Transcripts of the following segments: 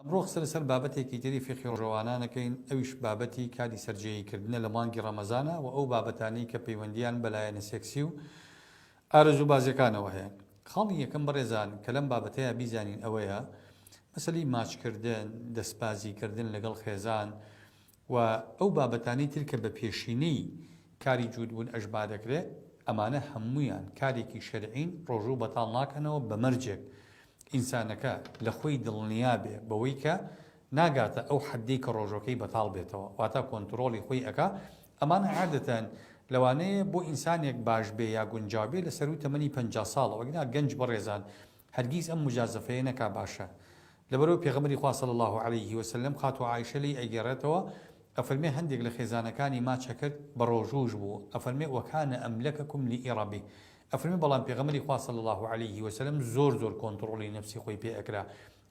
ئەمڕۆ قسە لەسەر بابەتێکی تری فیقهی ڕۆژەوانان ئەکەین ئەویش بابەتی کاری سەرجێیی کردنە لە مانگی ڕەمەزانا وە ئەو بابەتانەی کە پەیوەندیان بە لایەنە سێکسی و ئارەزووبازیەکانەوە هەیە. خاڵی یەکەم بەڕێزان کە لەم بابەتەیا بیزانین ئەوەیە مەسەلەی ماچ کردن، دەستبازی کردن لەگەڵ خێزان و ئەو بابەتانەی تر کە بە پێشینەی کاری جووت بوون ئەژما دەکرێ ئەمانە هەموویان کارێکی شەرعین ڕۆژوو بەتاڵ ناکەنەوە بە مەرجێک ئینسانەکە لە خۆی دڵنیا بێ بەوەی کە ناگاتە ئەو حەدەی کە ڕۆژوەکەی بەتاڵ بێتەوە واتا کۆنتڕۆڵی خۆی ئەکا ئەمانە عادەتەن لەوانەیە بۆ ئینسانێک باش بێ یا گونجاو بێ لە سەروو تەمەنی 50 ساڵەوە گنا گەنج بەڕێزان هەرگیز ئەم موجازەفەیە نەکا باشە لەبەرئەوەی پێغەمبەری خوا صلی اللە علیه وسلم خاتوو عائشە لێی ئەگێڕێتەوە ئەفەرمێ هەندێک لە خێزانەکانی ماچ ئەکرد بەڕۆژووش بوو ئەفەرمێ وکان املککم لاربه ئەفەرمێ بەڵام پێغەمبەری خوا صلی اللە علیه وسلم زۆر زۆر کۆنتڕۆڵی نەفسی خۆی پێ ئەکرا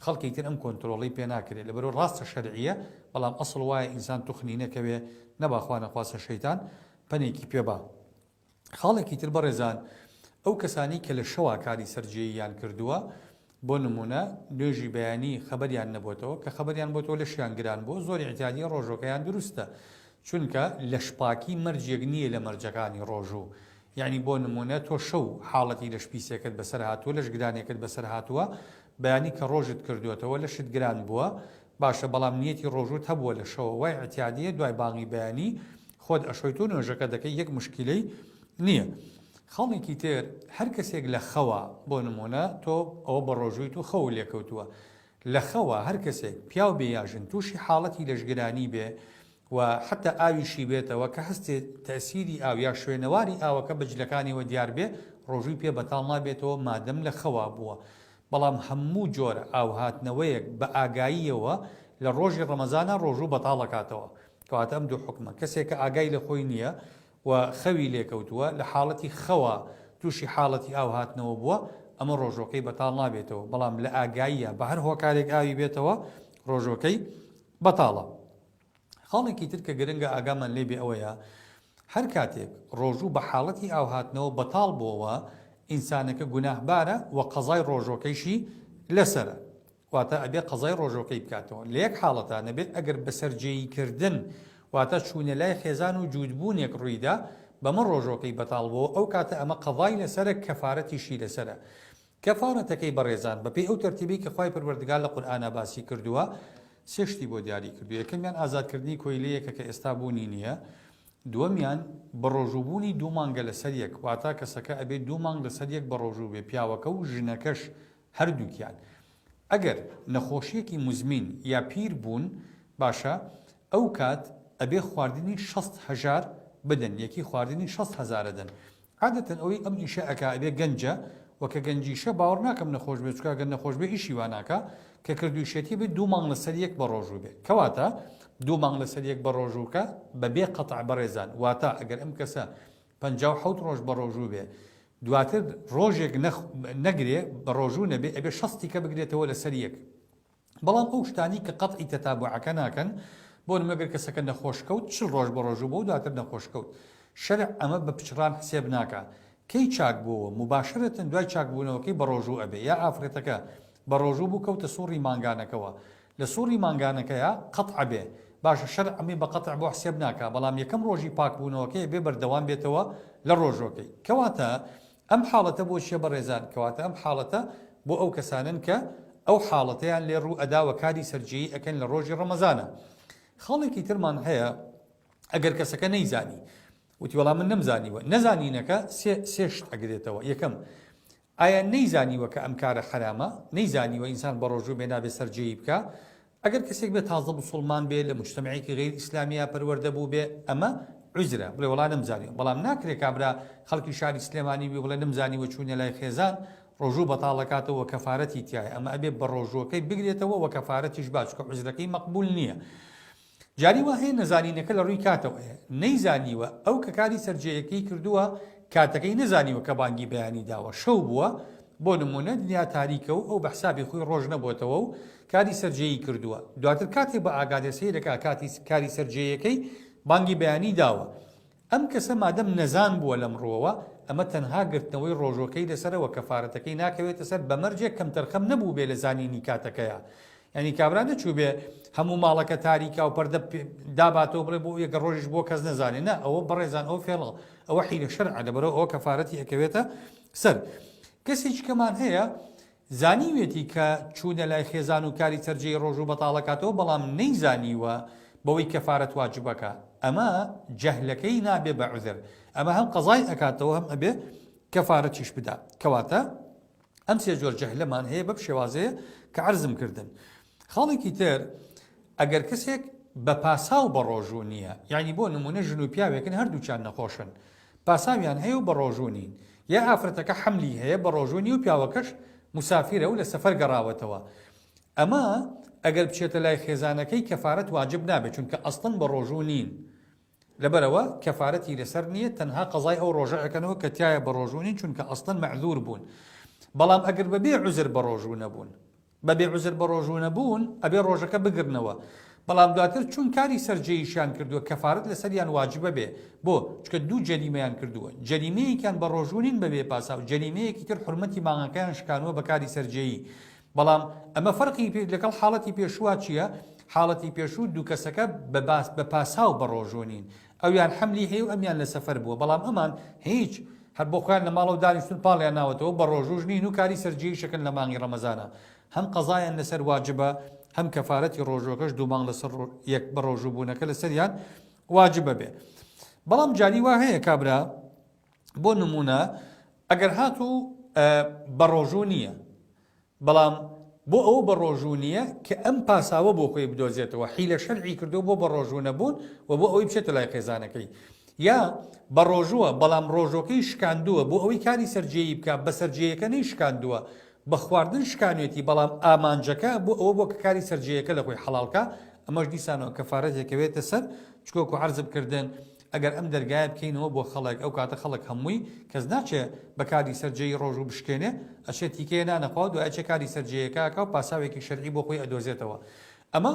خەڵکی تر ئەم کۆنترۆڵەی پێ ناکرێ لەبەرئەوە ڕاستە شەرعیە بەڵام ئەسڵ وایە ئینسان توخنی نەکەوێ نەبا خوا نەخواستە شەیتان پەنێکی پێ با. خاڵێکی تر بەڕێزان ئەو کەسانەی کە لە شەوا کاری سەرجێییان کردووە بۆ نمونە نوێژی بەیانی خەبەریان نەبۆتەوە کە خەبەریان بۆتەوە لەشیان گران بووە زۆر ئیعتیادیە ڕۆژۆکەیان دروستە چونکە لەشپاکی مەرجێک نییە لە مەرجەکانی ڕۆژوو یعنی بۆ نمونە تۆ شەو حاڵەتی لەش پیسێکت بەسەر هاتووە لەش گرانێکت بەسەر هاتووە بەیانی کە ڕۆژت کردووەتەوە لەشت گران بووە باشە بەڵام نیەتی ڕۆژووت هەبووە لە شەوە وای ئیعتیادیە دوای بانگی بەیانی خۆت ئەشۆیت و نوێژەکە دەکەی یەک موشکیلەی نیە. خاڵێکی تر هەر کەسێک لە خەوا بۆ نمونە تۆ ئەوە بە ڕۆژوویت و خەوو لێکەوتووە لە خەوا هەر کەسێک پیاو بێ یا ژن تووشی حاڵەتی لەشگرانی بێ و حەتا ئاویشی بێتەوە کە هەستێ تەئسیری ئاو یا شوێنەواری ئاوەکە بە جلەکانیەوە دیار بێ ڕۆژووی پێ بەتاڵ نابێتەوە مادەم لە خەوا بووە بەڵام هەموو جۆرە ئاوهاتنەوەیەک بە ئاگاییەوە لە ڕۆژی ڕەمەزانا ڕۆژوو بەتاڵ ئەکاتەوە، کەواتە ئەم دوو حوکمە، کەسێک کە ئاگای لە خۆی نییە و خەوی لێ کەوتووە، لە حاڵەتی خەوا تووشی حاڵەتی ئاوهاتنەوە بووە، ئەمە ڕۆژووەکەی بەتاڵ نابێتەوە، بەڵام لە ئاگاییە بە هەر هۆکارێک ئاوی بێتەوە ڕۆژووەکەی بەتاڵە. خاڵێکی تر کە گرنگە ئاگامان لێ بێ ئەوەیە هەر کاتێک ڕۆژوو بە حاڵەتی ئاوهاتنەوە بەتاڵ بۆوە ئینسانەکە گوناهبارە و قەزای ڕۆژۆکەیشی لەسەرە واتە ئەبێ قەزای ڕۆژۆکەی بکاتەوە لە یەک حاڵەتا نەبێ ئەگەر بەسەرجێیی کردن واتە چوونە لای خێزان و جووتبوونێک ڕوویدا بەمە ڕۆژۆکەی بەتاڵ بۆوە ئەو کاتە ئەمە قەزای لەسەرە کەفارەتیشی لەسەرە کەفارەتەکەی بەڕێزان بەپێی ئەو تەرتیبەی کە خوای پەروەردگار لە قورئانا باسی کردووە سێ شتی بۆ دیاری کردووە یەکەمیان ئازادکردنی کۆیلەیەکە کە ئێستا بوونی نییە دووەمیان بەڕۆژووبوونی دوو مانگە لەسەر یەک واتا کەسەکە ئەبێ دوو مانگ لەسەر یەک بەڕۆژوو بێ پیاوەکە و ژنەکەش هەردووکیان ئەگەر نەخۆشیەکی موزمین یا پیر بوون باشە ئەو کات ئەبێ خواردنی 6 هەژار بدەن یەکی خواردنی 6 هەزارە دەن عادەتەن ئەوەی ئەم ئیشە ئەکا ئەبێ گەنجە وە کە گەنجیشە باوەڕ ناکەم نەخۆش بێ چونکە گەر نەخۆش بێ ئیشی وا ناکا کە کردویشێتی بێ دوو مانگ لەسەر یەک بەڕۆژوو بێ کەواتە دوو مانگ لەسەر یەک بەڕۆژووکە بەبێ قەتع بەڕێزان واتە ئەگەر ئەم کەسە 57 ڕۆژ بەڕۆژوو بێ دواتر ڕۆژێک نەگرێ بەڕۆژوو نەبێ ئەبێ شەستی کە بگرێتەوە لەسەر یەک بەڵام ئەو شتانەی کە قەتعی تەتابوعەکە ناکەن، بۆ نمونە گەر کەسەکە نەخۆش کەوت 40 ڕۆژ بەڕۆژوو بووە و دواتر نەخۆش کەوت شەرع ئەمە بە پچڕان حسێب ناکا کەی چاک بووەوە موباشەرەتەن دوای چاکبوونەوەکەی بەڕۆژوو ئەبێ یا ئافرەتەکە بەڕۆژوو بوو کەوتە سوڕی مانگانەکەوە لە سوڕی مانگانەکەیا قەتع ئەبێ باشە شەرع ئەمەی بە قەتع بۆ حسێب ناکا بەڵام یەکەم ڕۆژی پاکبوونەوەکەی ئەبێ بەردەوام بێتەوە لە ڕۆژوەکەی کەواتە ئەم حاڵەتە بۆ چیە بەڕێزان؟ کەواتە ئەم حاڵەتە بۆ ئەو کەسانەن کە ئەو حاڵەتەیان لێ ڕوو ئەدا وە کاری سەرجێیی ئەکەن لە ڕۆژی ڕەمەزانا. خاڵێکی ترمان هەیە ئەگەر کەسەکە نەیزانی وتی وەڵا من نەمزانیوە نەزانینەکە سێ سێ شت ئەگرێتەوە یەکەم ئایا نەیزانیوە کە ئەم کارە حەرامە نەیزانیوە ئینسان بە ڕۆژوو بێ نابێ سەرجێیی بکا ئەگەر کەسێک بێ تازە موسوڵمان بێ لە موجتەمعێکی غەیر ئیسلامیا پەروەردە بووبێ ئەمە عوزرە بڵێ وەڵا نەمزانیوە بەڵام ناکرێ کابرا خەڵکی شاری سلێمانی بێ بڵێ نەمزانیوە چوونە لای خێزان ڕۆژوو بەتاڵ ئەکاتەوە کەفارەتی تیایە ئەمە ئەبێ بە ڕۆژووەکەی بگرێتەوە وە کەفارەتیش با چونکە عوزرەکەی مەقبول نییە جاری وا هەیە نەزانینەکە لە ڕووی کاتەوەیە، نەیزانیوە ئەو کە کاری سەرجێیەکەی کردووە کاتەکەی نەزانیوە کە بانگی بەیانی داوە شەو بووە بۆ نموونە دنیا تاریکە و ئەو بە حسابی خۆی ڕۆژ نەبۆتەوە و کاری سەرجێیی کردووە دواتر کاتێک بە ئاگا دێ سەیرەکا کاتی کاری سەرجێیەکەی بانگی بەیانی داوە ئەم کەسە مادەم نەزان بووە لەم ڕووەوە ئەمە تەنها گرتنەوەی ڕۆژوەکەی لەسەرە وە کەفارەتەکەی ناکەوێتە سەر بەمەرجێک کەمتەرخەم نەبووبێ لە زانینی کاتەکەیا. یعنی کابرا نەچووبێ هەموو ماڵەکە تاریکا و پەردە داباتەوە بڵێ بۆ یەکە ڕۆژیش بۆ کەس نەزانێ نە ئەوە بەڕێزان ئەو فێڵە ئەوە حیلە شەرعە لەبەرەوە ئەوە کەفارەتی ئەکەوێتە سەر. کەسێکی کەمان هەیە زانیوێتی کە چوونە لای خێزان و کاری سەرجێی ڕۆژوو بەتاڵەکاتەوە بەڵام نەیزانیوە بەوەی کەفارەت واجبەکە ئەمە جەهلەکەی نابێ بە عوزر ئەمە هەم قەزای ئەکاتەوە هەم ئەبێ کەفارەتیش بدا کەواتە ئەم سێ جۆر جەهلەمان هەیە بەم شێوازەیە کە عەرزم کردن. خاڵێکی تر ئەگەر کەسێک بە پاساو بە ڕۆژوو نییە یعنی بۆ نمونە ژن و پیاوێکن هەردووکیان نەخۆشن پاساویان هەیە و بە ڕۆژوو نین یا ئافرەتەکە حەملی هەیە بە ڕۆژوو نیە و پیاوەکەش مسافرە و لە سەفەر گەڕاوەتەوە ئەمە ئەگەر بچێتە لای خێزانەکەی کەفارەت واجب نابێت چونکە ئەسڵەن بە ڕۆژوو نین لەبەرئەوە کەفارەتی لەسەر نییە تەنها قەزای ئەو ڕۆژە ئەکەنەوە کە تیایا بەڕۆژوو نین چونکە ئەسڵەن مەعزور بوون بەڵام ئەگەر بەبێ عوزر بەڕۆژوو نەبوون بەبێ عوزر بەڕۆژوو نەبوون ئەبێ ڕۆژەکە بگرنەوە بەڵام دواتر چون کاری سەرجێیشیان کردووە کەفارەت لەسەریان واجبە بێ بۆ چونکە دوو جەریمەیان کردووە جەریمەیەکیان بەڕۆژوو نین بەبێ پاساو جەریمەیەکی تر حورمەتی مانگەکەیان شکانووە بە کاری سەرجێیی بەڵام ئەمە فەرقی لەگەڵ حاڵەتی پێشووا چییە؟ حاڵەتی پێشوو دوو کەسەکە بە باس بە پاساو بەڕۆژوو نین ئەویان حەملی هەیە و ئەمیان لە سەفەر بووە بەڵام ئەمان هیچ هەر بۆ خۆیان لە ماڵەوە دانیشتوون پاڵیان ناوەتەوە بەڕۆژووش نین و کاری سەرجێیش ئەکەن لە مانگی ڕەمەزانا هەم قەزایان لەسەر واجبە هەم کەفارەتی ڕۆژووەکەش دوو مانگ لەسەر یەک بەڕۆژوو بوونەکە لەسەریان واجبە بێ بەڵام جاری وا هەیە کابرا بۆ نموونە ئەگەر هاتوو بەڕۆژوو نییە بەڵام بۆ ئەوە بەڕۆژوو نییە کە ئەم پاساوە بۆ خۆی بدۆزێتەوە حیلە شەرعی کردووە بۆ بەڕۆژوو نەبوون و بۆ ئەوەی بچێتە لای خێزانەکەی یا بەڕۆژووە بەڵام ڕۆژۆکەی شکاندووە بۆ ئەوەی کاری سەرجێیی بکە بە سەرجێیەکە نەی شکاندووە بە خواردن شکانوێتی بەڵام ئامانجەکە بۆ ئەوە بۆ کە کاری سەرجێیەکە لە خۆی حەڵاڵکە ئەمەش دیسانەوە کەفارەت یەکەوێتە سەر چکۆک و عەرزم کردن ئەگەر ئەم دەرگایە بکەینەوە بۆ خەڵک ئەو کاتە خەڵک هەمووی کەس ناچێ بە کاری سەر جێی ڕۆژوو بشکێنێ ئەچێ تیکەیە نان ئەخوا و دوای ئەچێ کاری سەر جێیەکە ئەکا و پاساوێکی شەرعی بۆ خۆی ئەدۆزێتەوە ئەمە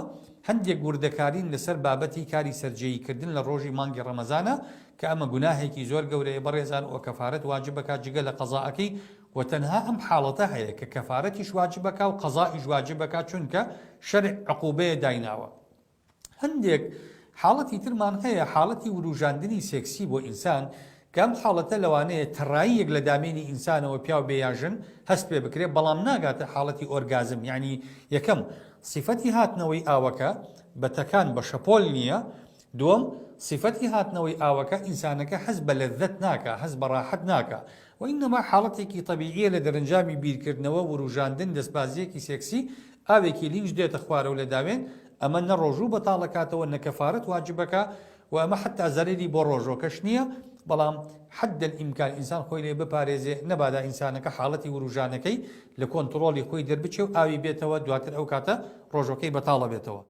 هەندێک وردەکارین لەسەر بابەتی کاری سەرجێیی کردن لە ڕۆژی مانگی ڕەمەزانا کە ئەمە گوناهێکی زۆر گەورەیە بەڕێزان و کەفارەت واجب ئەکا جگە لە قەزائەکەی و تەنها ئەم حاڵەتە هەیە کە کەفارەتیش واجب ئەکا و قەزائیش واجب ئەکا چونکە شەرع عقوبەیە دایناوە. هەندێک حاڵەتی ترمان هەیە حاڵەتی وروژاندنی سێکسی بۆ ئینسان کە ئەم حاڵەتە لەوانەیە تەڕاییەک لە دامێنی ئینسانەوە پیاو بێ یا ژن هەست پێ بکرێ بەڵام ناگاتە حاڵەتی ئۆرگازم یعنی یەکەم سیفەتی هاتنەوەی ئاوەکە بە تەکان بە شەپۆل نییە دووەم سیفەتی هاتنەوەی ئاوەکە ئینسانەکە هەست بە لەزەت ناکا هەست بە ڕاحەت ناکا وئینەما حاڵەتێکی تەبیعیە لە دەرەنجامی بیرکردنەوە وروژاندن دەستبازیەکی سێکسی ئاوێکی لینج دێتە خوارەوە لە داوێن، ئەمە نە ڕۆژوو بەتاڵ ئەکاتەوە نە کەفارەت واجبەکا و ئەمە حەتا زەرەری بۆ ڕۆژۆکەش نییە، بەڵام حد الامکان ئینسان خۆی لێ بپارێزێ نەبادا ئینسانەکە حاڵەتی وروژانەکەی لە کۆنتڕۆڵی خۆی دەربچێ و ئاوی بێتەوە دواتر ئەو کاتە ڕۆژۆکەی بەتاڵ ئەبێتەوە.